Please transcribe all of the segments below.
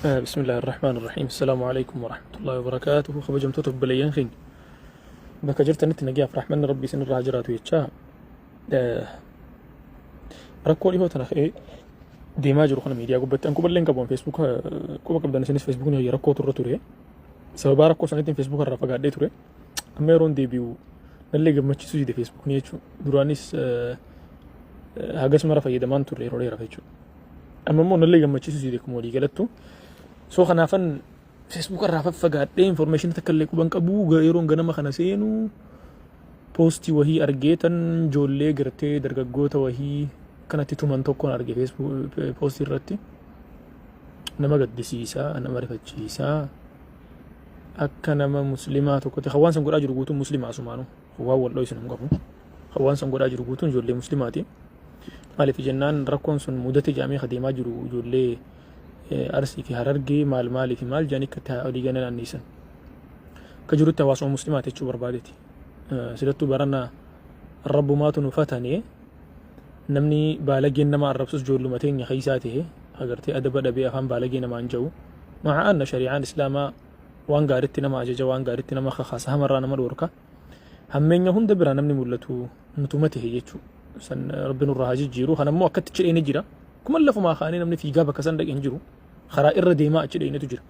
بسم الله الرحمن الرحيم السلام عليكم ورحمة الله وبركاته kabajamtoota obboleeyyan keenya bakka jirtanitti nagayaaf rahmanni rabbii isin irraa jiraatu jechaa rakkoo dhihoo tana ka'ee deemaa jiru kana miidiyaa gubbatti an quballee hin qabu an feesbuuka quba qabdan isinis feesbuukni hayya rakkoo turre ture sababaa rakkoo saniitiin feesbuuka irraa fagaadhee ture amma yeroon deebi'u nallee gammachiisuu dide feesbuukni jechuudha duraanis hagas mara fayyadamaan turre yeroo dheeraaf jechuudha. Amma immoo nallee gammachiisuu dide akkuma walii galattu. So kanaafan Facebook irraa faffagaadhee information takka illee quban qabu yeroon ganama kana seenu poostii wahii argee tan ijoollee gartee dargaggoota wahii kanatti tuman tokkoon arge Facebook poostii irratti. Nama gaddisiisaa, nama rifachiisaa. Akka nama muslimaa tokkotti kan waan san godhaa jiru guutuun muslimaa asumaanuu waan wal dho'isu hin qabu. Kan waan san godhaa jiru guutuun ijoollee muslimaati. Maaliif jennaan rakkoon sun mudate jedhamee ka deemaa jiru ijoollee Arsii fi Harargee maal maalii fi maal jedhanii akka olii gana naanneessan. Akka jirutti hawaasuma muslimaati jechuu barbaadeeti. Silattuu barana rabbumaatu nu fatane namni baalageen nama arrabsus ijoolluma teenya keessaa ta'e agartee adaba dhabee afaan baalagee namaan jedhu. Maca anna shari'aan islaamaa waan gaaritti nama ajaja waan gaaritti nama kakaasa hamarraa nama dhoorka. Hammeenya hunda biraa namni mul'atu nutuma tahe jechuu san rabbi nurraa haa jijjiiru. Kan ammoo akkatti achi dheene jira. Kuma lafumaa kaanee namni fiigaa bakka san dhaqe hin jiru. Karaa irra deemaa achi dheenetu jira.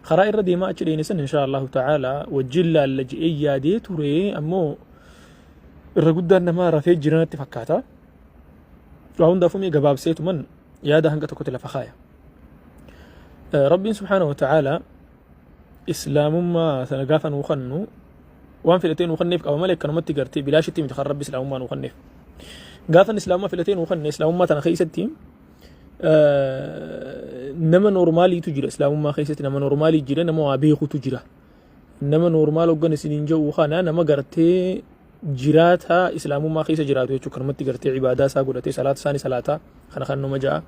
Karaa irra deemaa achi dheene san inshaa Allahu ta'ala wajjin laalla je'ee yaadee ture ammoo irra guddaan namaa rafee jira natti fakkaata. Waa hundaafuu mee gabaabseetuman yaada hanga tokkotti lafa kaaya. Rabbiin subhaanahu wa ta'ala islaamummaa sana gaafa nuu kannu waan filatee nuu kanneef qaba malee akkanumatti gartee bilaashitti miti kan rabbi islaamummaa nuu kanneef. Gaafa islaamummaa filatee nuu kanne islaamummaa tana keessatti nama noormaaliitu jira islaamummaa keessatti nama noormaalii jira nama waa beekutu jira. Nama noormaal hoggan isiniin jedhu kana nama gartee jiraata islaamummaa keessa jiraatu jechuudha. Kanumatti gartee ibaadaa isaa godhatee salaata isaanii salaataa kana kan nama ja'a.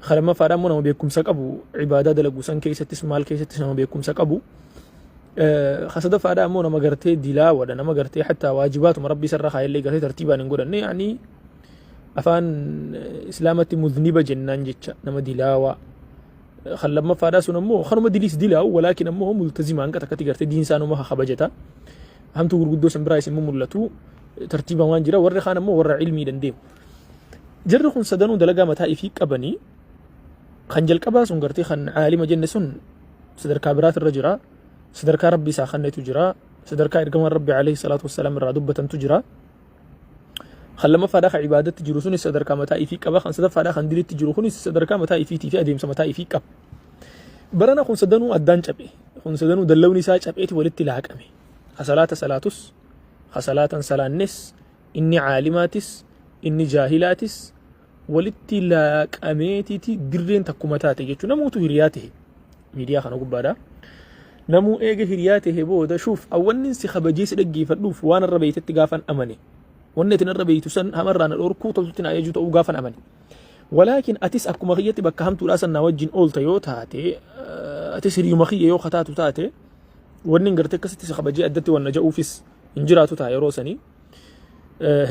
Kan lammaffaadhaa immoo nama beekumsa qabu ibaadaa dalagu san keessattis maal keessattis nama beekumsa qabu. Kan sadaffaadhaa immoo nama gartee dilaawadha nama gartee hattaa waajibaatuma rabbii isarra kaayellee gartee tartiibaan hin godhanne yaani afaan islaamatti mudniba jennaan jecha nama dilaawaa. Kan lammaffaadhaa sun ammoo kanuma diliis dilaawu walaakin ammoo multazima hanga takkatti gartee diin isaa numa kabajata. Hamtuu gurguddoo san biraa isin mul'atu tartiibaan waan jira warri kaan ammoo warra ilmiidhaan deemu. Jarri kun sadanuu dalagaa mataa ifii qabanii kan jalqabaa sun gartee kan caalima jenne sun sadarkaa biraati irra jira. Sadarkaa rabbi isaa kennetu jira. Sadarkaa ergamaan rabbi alayhi salaatu wassalaam irraa dubbatantu jira. Kan lammaffaadhaa kan ibaadatti jiru sunis sadarkaa mataa ifii qaba. Kan sadaffaadhaa kan dilitti jiru kunis sadarkaa mataa ifiitii fi adeemsa mataa ifii qaba. Barana kun sadanuu addaan cabe. Kun sadanuu dallawni isaa cabeeti walitti laaqame. Ka salaata salaatus, ka salaatan salaannes, inni caalimaatis, inni jaahilaatis walitti laaqameetiiti dirreen takkuma taate jechuudha. Namuutu hiriyaa ta'e miidiyaa kana gubbaadha. Namuu eega hiriyaa ta'e booda shuuf awwannin si kabajee si dhaggeeffadhuuf waan irra beeytetti gaafan amane. Wanni ati narra beeytu san hamarraa na dhorkuu toltutti na ajaju ta'uu gaafan amane. Walaakin atis akkuma kiyyatti bakka hamtuudhaa san na wajjin oolta yoo taate atis hiriyuma kiyya yoo kataatu taate wanni hin gartee akkasitti si kabajee addatti wanna ja'uufis hin jiraatu ta'a yeroo sanii.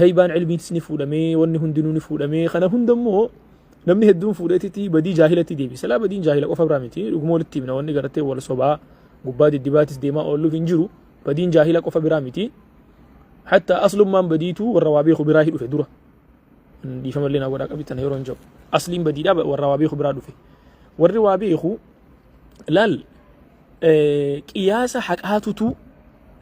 Heybaan ilmiitis ni fuudhamee wanni hundinuu ni fuudhamee kana hunda immoo namni hedduun fuudheetiti badii jaahilatti deebisa. Laa badiin jaahila qofa biraa miti dhuguma walitti himna wanni gartee wal sobaa gubbaa diddibaatis deemaa oolluuf hin jiru badiin jaahila qofa biraa miti. Hatta aslummaan badiitu warra waa beeku biraa dhufe dura. Dhiifamallee naa godhaa qabitan yeroo hin jiru. Asliin badiidhaa warra waa beeku biraa dhufe. Warri waa beeku laal qiyaasa haqaatutu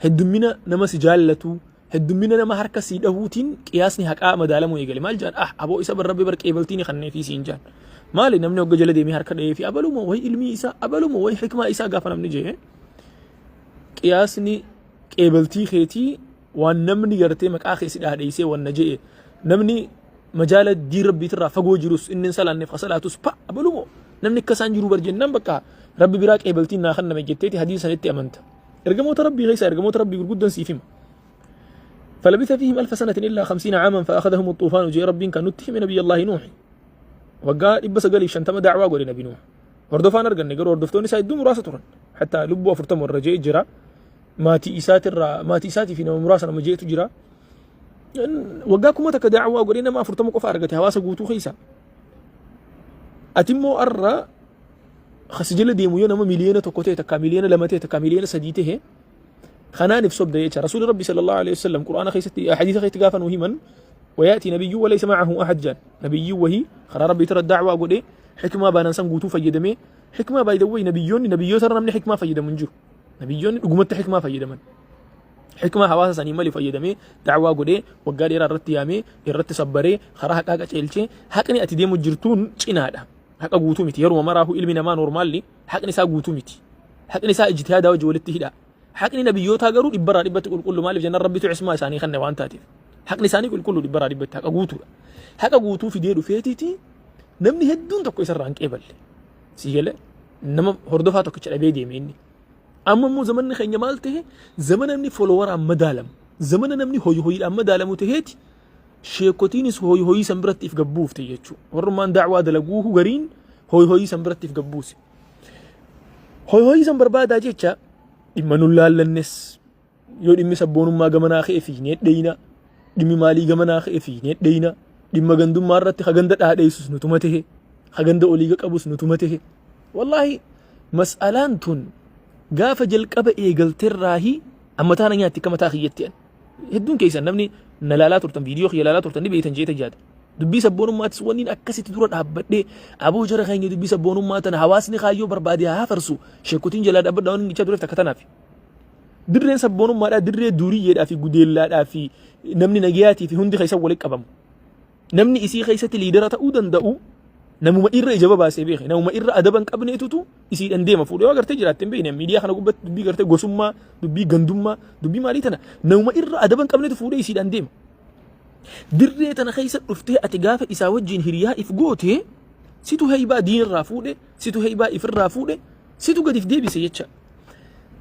heddummina nama si jaallatu heddummina nama harka sii dhahuutiin qiyaasni haqaa madaalamuu eegale. Maal jedhan ah aboo isa bar rabbi bar qeebaltiin kanneefii siin jedhan. Maali namni hogga jala deemee harka dhahee fi abaluma wayi ilmii isaa abaluma wayi hikmaa isaa gaafa namni jee qiyaasni qeebaltii keetii waan namni gartee maqaa kee si dhaadheessee wanna je'e namni majaala diin rabbiitirraa fagoo jirus inni hin salaanneef ka salaatus pa abalumoo namni akka isaan jiru bar jennaan bakka rabbi biraa qeebaltiin naa kenname jetteeti hadiisa sanitti amanta. Ergamoota rabbii keessaa ergamoota rabbii gurguddan siif hima. فلبث فيهم ألف سنة إلا 50 عاما فأخذهم الطوفان جاء ربين كان نتهم نبي الله نوح وقال إبس قال شنتما دعوة قول نبي نوح hordofaan arganne garuu hordoftoonni isaa hedduu muraasa turan. Hatta lubbuu 40 warra je'e jira. Maatii isaatirraa maatii isaatii fi nama muraasa nama je'etu jira. Waggaa 1000 daawwaa godhee nama 40 qofa argate hawaasa guutuu keessa. Ati immoo arra Kasi jala deemu yoo nama 1 miliyoona ta'e, takka 2 miliyoona ta'e, takka 3 miliyoona ta'e, kanaan if sobda jecha. Rasuulli Rabbi sallallahu alaihi wasallam Qur'aana keessatti, hadiisa keessatti gaafa nuu himan, ويأتي نبي وليس معه أحد جان. نبي وهي خرا ربي ترى الدعوة godhe, حكمة baanan san guutuu fayyadamee. Xikmaa, by the way, nabiyyoonni, nabiyyoota irra namni xikmaa fayyadamu hin jiru. Nabiyyoonni dhugumatti xikmaa fayyadaman. Xikmaa hawaasa sanii malee fayyadamee da'waa godhee, waggaa dheeraa irratti yaamee, irratti sabbaree, karaa haqaa qaceelchee. Haqni ati deemu jirtuun cinaadha. Haqa guutuu miti. Yeruma maraahu ilmi namaa normally haqni isaa guutuu miti. Haqni isaa ijtihaadaa wajji walitti hidha. Haqni nabiyyootaa garuu dhibbarraa dhibbatti qulqullu. Maaliif jennaan, Rabbitu ismaa isaanii kenne waan taateef. Haqni isaanii qulqullu, dhibbarraa dhibbatti haqa guutuudha. Haqa guutuu fidee dhufeetiiti namni hedduun tokko isarraa hin qeeballe. Sii galee, nama hordofaa tokkicha dhabee deeme inni. Amma immoo zamanni keenya maal ta'e? Zamana namni followeraan madaalamu, zamana namni hoyi hoyiidhaan madaalamu ta'eeti, sheekotiinis hoyi hoyii san biratti if gabbuufte jechuudha. Warrummaan da'waa dalaguuhu gariin hoyi hoyii san biratti if gabbuuse. Hoyi hoyii san barbaadaa jecha dhimma nun laallannes, yoo dhimmi sabboonummaa gamanaa ka'e fiignee dheeyna, dhimmi maalii gamanaa ka'e fiignee dheeyna, dhimma gandummaa irratti haganda dhaadheessus nutuma tahe, haganda oliiga qabus nutuma tahe. Wallaahi, mas'alaan tun gaafa jalqaba eegalterraahi amma taana nyaatti akka mataa kiyyatti an. Hedduun keessan namni na laalaa turtan, viidiyoo kiyya laalaa turtan ni beektan jeeta jaata. Dubbii sabboonummaattis wanni akkasitti dura dhaabbadhee, aboo jara keenya, dubbii sabboonummaa tana hawaasni kaayyoo barbaade haa farsu, sheekotiin jalaa dhaabbadha waan jechaa tureef takka tanaaf. Dirreen sabboonummaadhaa dirree duuriyyeedhaa fi gudeellaadhaa fi namni nagayaatii fi hundi keessa walitti qabamu. Namni isii keessatti leader ta'uu danda'u namuma irra ija babaasee beeke, namuma irra adaba hin qabneetutu isiidhaan deema fuudhee. Yoo agartee jiraatte hin beekne, miidiyaa kana gubbatti dubbii gartee gosummaa, dubbii gandummaa, dubbii maalii tana namuma irra adaba hin qabneetu fuudhee isiidhaan deema. Dirree tana keessa dhuftee ati gaafa isaa wajjin hiriyaa if goote, situ heybaa diinirraa fuudhe, situ heybaa ifirraa fuudhe, situ gadiif deebise jecha.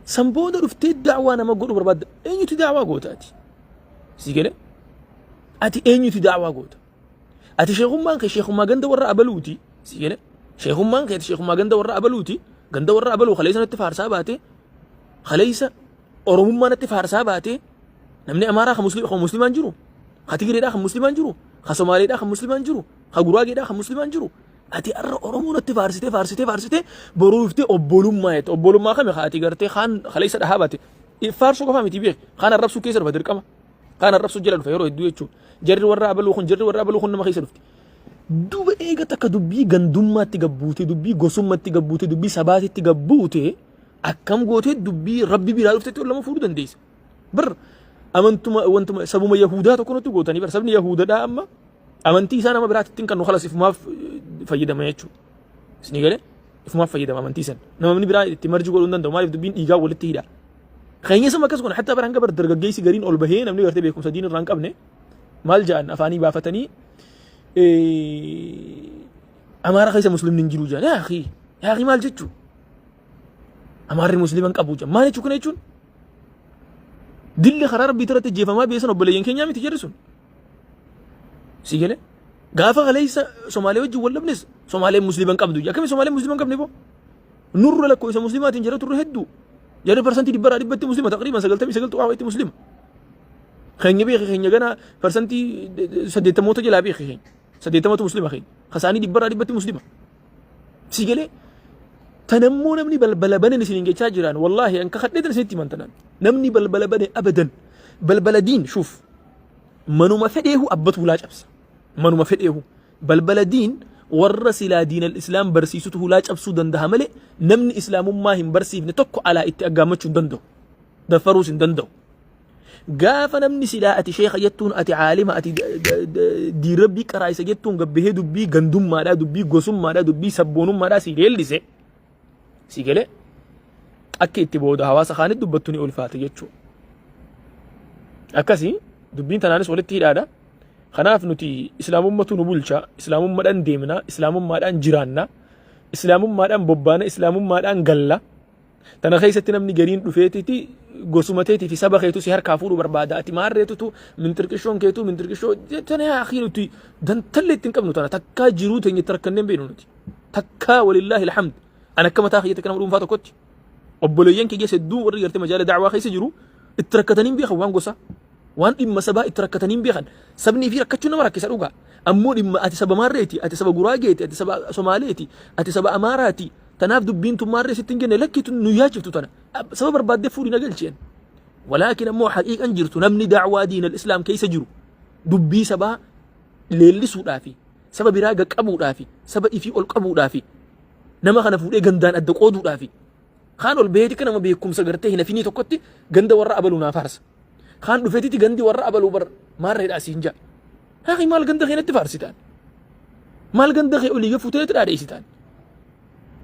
San booda dhuftee da'waa nama godhu barbaadda. Eenyutu da'waa goota ati? Si galee? Ati eenyutu da'waa goota? Ati sheekummaan kee sheekummaa ganda warra abaluuti. Si galee? Sheekummaan kee sheekummaa ganda warra abaluuti. Ganda warra abaluu kaleessa natti faarsaa baate. Kaleessa Oromummaa natti faarsaa baate. Namni Amaaraa kan Muslimaan jiru. Ka Tigireedhaa kan Muslimaan jiru. Ka Somaaleedhaa kan Muslimaan jiru. Ka Guraageedhaa kan Muslimaan jiru. Ati har'a Oromoo natti faarsitee, faarsitee, faarsitee, boruu dhuftee obbolummaa jette. Obbolummaa kami haa ati gartee kaan kaleessa dhahaa baate? Faarsuu qofaa miti beek. Kaan arrabsuu keessa dhufa dirqama. Kaan arrabsuu jala dhufa yeroo hedduu jechuudha. Jarri warra abaluu kun, jarri warra abaluu kun nama keessa dhufti. Duuba eega takka dubbii gandummaatti gabbuute, dubbii gosummaatti gabbuute, dubbii sabaatitti gabbuute, akkam gootee dubbii Rabbi biraa dhuftetti ol lama fuudhuu dandeessa? Bar amantuma wantuma sabuma Yahudaa tokko nutti gootanii. Bar sabni Yahudaadhaa amma amantii isaa nama biraatti ittiin kan nu kalas ifumaaf fayyadama jechuudha. Isinii galee? Ifumaaf fayyadama amantii san. Namni biraa itti marji godhuu hin danda'u. Maaliif? Dubbiin dhiigaa walitti hidha. Keenya sama akkas kun hatta bara hanga bar dargaggeessi gariin ol bahee, namni gartee beekumsa diin irraa hin qabne maal ja'an, afaanii baafatanii Amaara keessa Muslimni hin jiru jedhan. Yaa akhi, yaa akhi, maal jechuu? Amaarri Muslima hin qabu jedhan. Maal jechuu kana jechuun? Dilli karaa Rabbii irratti ajjeefamaa beesan obboleeyyan keenyaa miti jarri sun. Si galee? Gaafa kaleessa Somaalee wajjin wal dhabnes Somaaleen Muslima hin qabdu. Akkami Somaaleen Muslima hin qabne boo? Nurra lakkoofsa Muslimaatiin jara turre hedduu. Jarri 100% muslima, taqriiban 99.1tti muslima. Keenya beeki, keenya gana 80% jalaa beeki keenya. 80tu muslima keenya. Kasaanii 100% muslima. Si galee? Tanammoo namni balbala banan isin jechaa jiran, wallaahi an kakadhee tan isinitti himan tanan. Namni balbala bane abadan. Balbala diin shuuf. Manuma fedheehu abbatu hulaa cabsa. Manuma fedheehu. Balbala diin warra silaa diinal islaam barsiisutu hulaa cabsuu danda'a malee, namni islaamummaa hin barsiifne tokko alaa itti aggaammachuu hin danda'u. Daffaruus hin danda'u. Gaafa namni silaa ati sheeka jettuun, ati caalima, ati diin Rabbii qaraayisa jettuun gabbahee dubbii gandummaadhaa, dubbii gosummaadhaa, dubbii sabboonummaadhaa si leellise, si galee, akka itti booda hawaasa kaanitti dubbattu ni ulfaata jechuudha. Akkasii dubbiin tanaanis walitti hidhaadha. Kanaaf nuti islaamummatu nu bulcha, islaamummaadhaan deemna, islaamummaadhaan jiraanna, islaamummaadhaan bobbaana, islaamummaadhaan galla. Tana keessatti namni gariin dhufeetiti gosuma teetii fi saba keetu si harkaa fuudhuu barbaada. Ati maarreetutu mintirqishoon keetu mintirqishoo tana. Yaa akii, nuti dantallee ittiin qabnu tana takkaa jiruu teenya itti rakkannee hin beeknu nuti. Takkaa, walillaahi alhamd. An akka mataa kiyyatti, nama dhuunfaa tokkotti, obboleeyyan kiyya hedduu warri gartee majaala da'waa keessa jiru itti rakkatanii hin beekan waan gosaa. Waan dhimma sabaa itti rakkatanii hin beekan. Sabni fi rakkachuun nama rakkisa dhugaa. Ammoo dhimma ati saba maarreeti, ati saba Guraageeti, ati saba Somaaleeti, ati saba Amaaraati. Tanaaf dubbiin tun maarree sitti hin jenne lakki tun nu yaachiftu tana. Saba barbaaddee fuudhi na galcheen. Walaakin ammoo haqiiqan jirtu namni da'waa diin al-islaam keessa jiru dubbii sabaa leellisuudhaafi saba biraa gaqqabuudhaafi saba ifii ol qabuudhaafi nama kana fuudhee gandaan adda qooduudhaafi kaan ol baheeti akka nama beekumsa gartee hin hafinii tokkotti ganda warra abaluu naa faarsa. Kaan dhufeetiti gandi warra abaluu bar maarreedha asiin ja'a. Haaqi maal ganda keenatti faarsitaan? Maal ganda kee olii gafuuteetti dhaadheessitaan?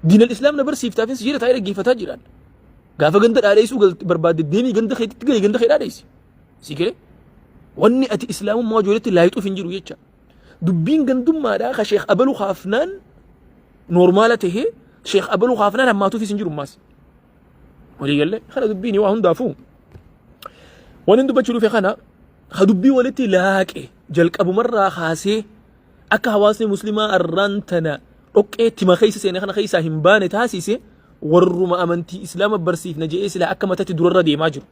Diinal islaam na barsiiftaafin si jira taa'ee dhaggeeffataa jiraan. Gaafa ganda dhaadheessuu barbaadde deemii ganda keetitti gahi ganda kee dhaadheessi. Si galee? Wanni ati islaamummaa ijoolleetti laayixuuf hin jiru jecha. Dubbiin gandummaadhaa ka sheekh abaluu kaafnaan noormaala tahee sheekh abaluu kaafnaan hammaatuufis hin jiru ammaas. Walii galee kana dubbiin waa hundaafuu. Wanni dubbachuu dhufe kana ka dubbii walitti laaqe jalqabumarraa kaasee akka hawaasni muslimaa arraan tana dhoqqee tima keessa seene kana keessaa hin baane taasise warruma amantii islaama barsiifna je'ee silaa akka matatti durarra deemaa jiru.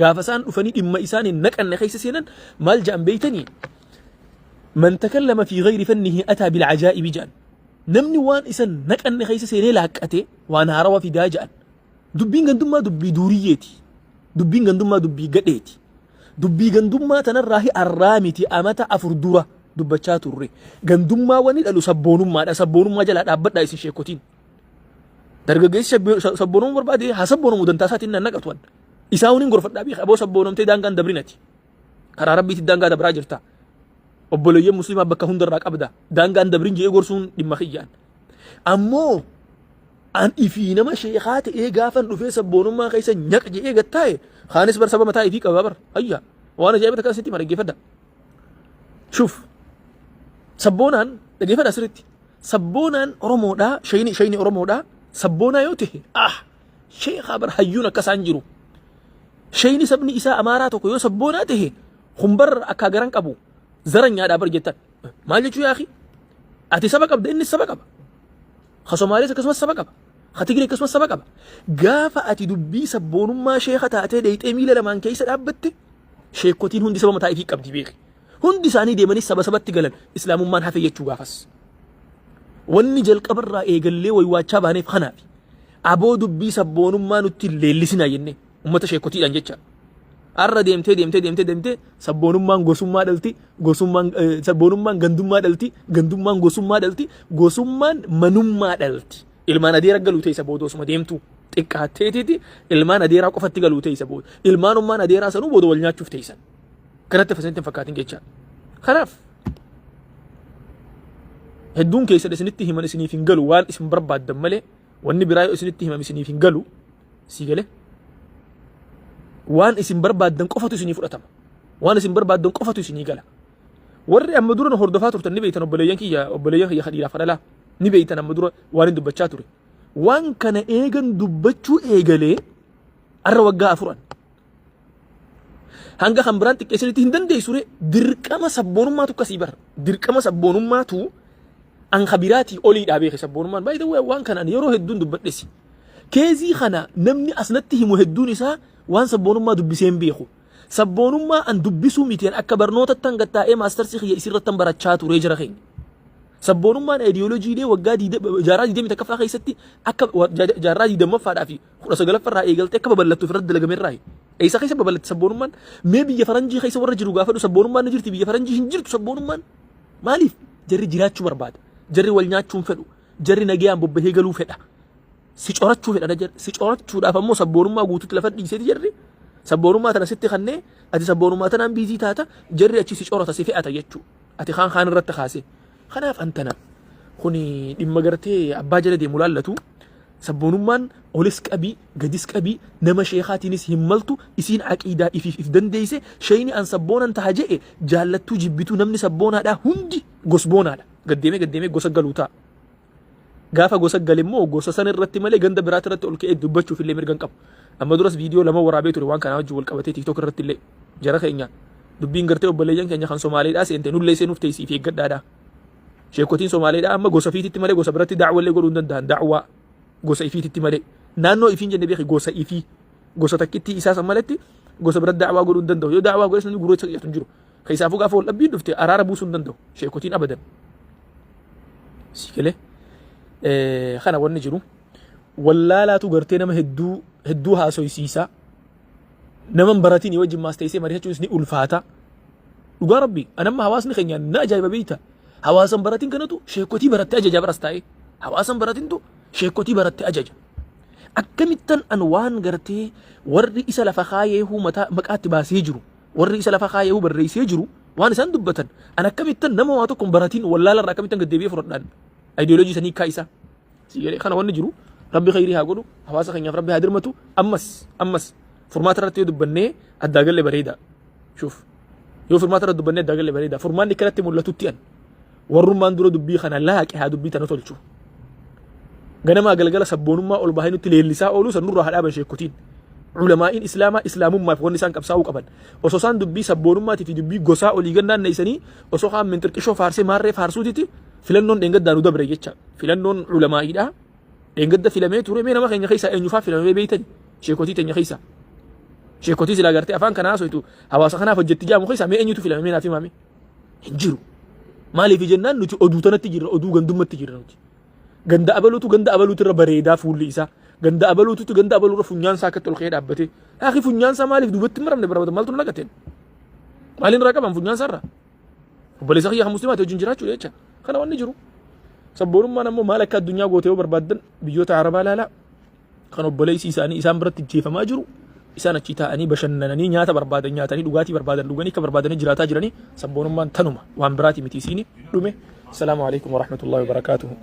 Gaafa isaan dhufanii dhimma isaan hin naqanne keessa seenan maal ja'an beeytanii? Man takallama fi ghayri fannihi ataa bil ajaa'ibi ja'an. Namni waan isa naqanne keessa seenee laaqqate waan haarawa fidaa ja'an. Dubbiin gandummaa dubbii duuriyyeeti. Dubbiin gandummaa dubbii gadheeti. Dubbii gandummaa tanarraahi arraa miti amata 4 dura dubbachaa turre. Gandummaa wani dhalu sabboonummaadha. Sabboonummaa jalaa dhaabbadhaa isin sheekotiin. Dargaggeessi sabboonummaa barbaade haa sabboonomu dantaa isaatiin nan naqatu an. Isaa waniin gorfadhaa beeka aboo sabboonomtee daangaan dabrinati. Karaa rabbiitti daangaa dabraa jirta. Obboleeyyan musliimaa bakka hundarraa qabda. Daangaan dabrin je'ee gorsuun dhimma kiyyaan. Ammoo an ifii nama sheekaa ta'ee gaafan dhufee sabboonummaa keessa nyaq je'ee gad taa'e kaanis bar saba mataa ifii qaba bar. Hayya waan ajaa'iba takka asitti hima dhaggeeffadha. Shuf sabboonaan dhaggeeffadha asirratti. Sabboonaan Oromoodhaa shayni shayni Oromoodhaa sabboonaa yoo ta'e ah sheekaa bar hayyuun akka isaan jiru. Shayni sabni isaa Amaaraa tokko yoo sabboonaa ta'e kun bar akkaa garan qabu zaranyaadhaa bar jettan. Maal jechuu yaaqi? Ati saba qabda innis saba qaba. Ka Somaalees akkasumas saba qaba. Ka Tigree akkasumas saba qaba. Gaafa ati dubbii sabboonummaa sheeka taatee dheeyxee miila lamaan keessa dhaabbatte sheekotiin hundi saba mataa ifii qabdi beeki. Hundi isaanii deemanii saba sabatti galan islaamummaan hafe jechuu gaafas. Wanni jalqabarraa eegallee waywaachaa baaneef kanaafi. Aboo dubbii sabboonummaa nutti hin leellisinaa jennee ummata sheekotiidhaan jecha. Har'a deemtee deemtee deemtee deemtee sabboonummaan gosummaa dhalti, gosummaan sabboonummaan gandummaa dhalti, gandummaan gosummaa dhalti, gosummaan manummaa dhalti. Ilmaan adeera galuu teessa booda osuma deemtu xiqqaatteetiiti ilmaan adeeraa qofatti galuu teessa booda. Ilmaanummaan adeeraa sanuu booda wal nyaachuuf teessan. Kanatti fasanitti hin fakkaatin jecha. Kanaaf hedduun keessan isinitti himan isiniif hin galu waan isin barbaaddan malee wanni biraa yoo isinitti himame isiniif hin galu. Sii galee? Waan isin barbaaddan qofatu isinii fudhatama. Waan isin barbaaddan qofatu isinii gala. Warri amma dura na hordofaa turtan ni beektan obboleeyyan kiyya obboleeyyan kiyya ka dhiiraaf ka dhalaa ni beektan amma dura waan hin dubbachaa ture. Waan kana eegan dubbachuu eegalee arra waggaa afuran. Hanga kan biraan xiqqeessanitti hin dandeessu ree dirqama sabboonummaatu akkasii bara. Dirqama sabboonummaatu an ka biraatii oliidhaa beeke sabboonummaan. By the way waan kana ani yeroo hedduun dubbadhesi. Keezii kana namni asnatti himu hedduun isaa waan sabboonummaa dubbisee hin beeku. Sabboonummaa an dubbisuu miti an akka barnootattan gad taa'ee maastarsii kiyya isirrattan barachaa turee jira keenya. Sabboonummaan ayidiyoolojiilee waggaa jaarraa 21ffaa keessatti akka jaarraa 20ffaadhaa fi 19ffarraa eegaltee akka babal'attuuf irratti dalagamerraayi. Eessa keessa babal'atte sabboonummaan? Mee biyya faranjii keessa warra jiru gaafadhu sabboonummaan ni jirti biyya faranjii hin jirtu sabboonummaan. Maaliif? Jarri jiraachuu barbaada. Jarri wal nyaachuu hin fedhu. Jarri nagayaan bobbahee galuu fedha. Si corachuu fedha jarri. Si corachuudhaaf ammoo sabboonummaa guutuutti lafa dhiiseeti jarri. Sabboonummaa tana sitti kannee ati sabboonummaa tanaan biizii taata jarri achi si corata si fe'ata jechuudha. Ati kaan kaan irratti kaasee. Kanaaf antana kuni dhimma gartee abbaa jala deemu laallatu sabboonummaan olis qabii gadis qabii nama sheekaatiinis hin maltu isiin aqiidaa ifiif if dandeeyse sheeyni an sabboonan taha je'e jaallattuu jibbituu namni sabboonaadhaa hundi gosboonaadha. Gad deemee gad deemee gosa galuu ta'a. Gaafa gosa gale immoo gosa san irratti malee ganda biraati irratti ol ka'ee dubbachuuf illee mirga hin qabu. Amma duras viidiyoo lama waraabee ture waan kanaa wajjin wal qabatee TikTok irratti illee jara keenya dubbiin gartee obboleeyyan keenya kan Somaaleedhaa seente nullee seenuuf teessiif eeggadhaadha. Sheekotiin Somaaleedhaa amma gosa fiititti malee gosa biratti daawwallee godhuu hin danda'an daawwaa gosa ifiititti malee naannoo ifiin jenne beeki gosa ifii gosa takkittii isaa san maletti gosa biratti daawwaa godhuu hin danda'u yoo daawwaa godhes namni gurra isa hin jiru. Keessaafuu gaafa wal dhabbiin dhufte araara buusuu hin danda'u. Sheekotiin abadan. Sii galee. Kana wanni jiru. Wallaalaatu gartee nama hedduu hedduu haasoysiisa. Nama hin baratiin wajjin maas teessee mari'achuunis ni ulfaata. Dhugaa Rabbi, anamma hawaasni keenya na ajaa'iba beeyta. Hawaasa hin baratin kanatu sheekotii baratte ajaja baras taa'ee. Hawaasa hin baratintu sheekotii baratte ajaja. Akkamittan an waan gartee warri isa lafa kaayeehuu mataa maqaatti baasee jiru, warri isa lafa kaayeehuu barreessee jiru waan isaan dubbatan, an akkamittan nama waa tokko hin baratin wallaala irraa akkamittan gad deebi'ee fudhadhaan ayidiyooloojii sanii kaa isaa. Si galee kana wanni jiru Rabbi khayrii haa godhu, hawaasa keenyaaf Rabbi haa dirmatu. Ammas ammas furmaata irratti yoo dubbannee addaa galle bareeda. Shuuf, yoo furmaata irratti dubbannee addaa galle bareeda. Furmaanni akkanatti mul'atutti an warrummaan dura dubbii kana laaqe haa dubbii tana tolchu. Ganamaa galgala sabboonummaa ol bahee nutti leellisaa ooluu san nurraa haa dhaaban sheekotiin. Ulamaa'iin Islaamaa Islaamummaaf wanni isaan qabsaa'uu qaban. Osoo isaan dubbii sabboonummaatii fi dubbii gosaa olii gannaan neessanii osoo kaan minxirqishoo faarsee maarree faarsuutitti filannoon dheengaddaa nu dabre jecha. Filannoon ulamaa'iidha. Dheengadda filamee ture. Mee nama keenya keessaa eenyufaa filamee beeytani? Sheekotii teenya keessaa. Sheekotii silaa gartee afaan kana haasoytu hawaasa kanaaf hojjetti jaamu keessaa mee eenyutu filame? Mee naaf himaame? Hin jiru. Maaliif jennaan nuti oduu tanatti jirra, oduu gandummatti jirra nuti. Ganda abaluutu ganda abaluutu irra bareedaa fuulli isaa. Ganda abaluututu ganda abaluu irra funyaan isaa akkatti ol ka'ee dhaabbate. Akhi, funyaan isaa maaliif duubatti hin maramne barbaada? Maaltu na naqateen? Maaliin irraa qaban funyaan isaa irraa? Obboleessa kiyya kan musliimaati wajjin jiraachuu jecha. Kana wanni jiru. Sabboonummaan ammoo maal akka addunyaa goote yoo barbaaddan biyyoota Arabaa ilaalaa. Kan obboleessi isaanii isaan biratti jeefamaa jiru, isaan achii taa'anii bashannananii, nyaata barbaadan nyaatanii, dhugaatii barbaadan dhuganii, akka barbaadanii jiraataa jiranii. Sabboonummaan tanuma, waan biraati miti. Isiini dhume. Salaamu alaikum warahmatullahi wabarakaatuhu.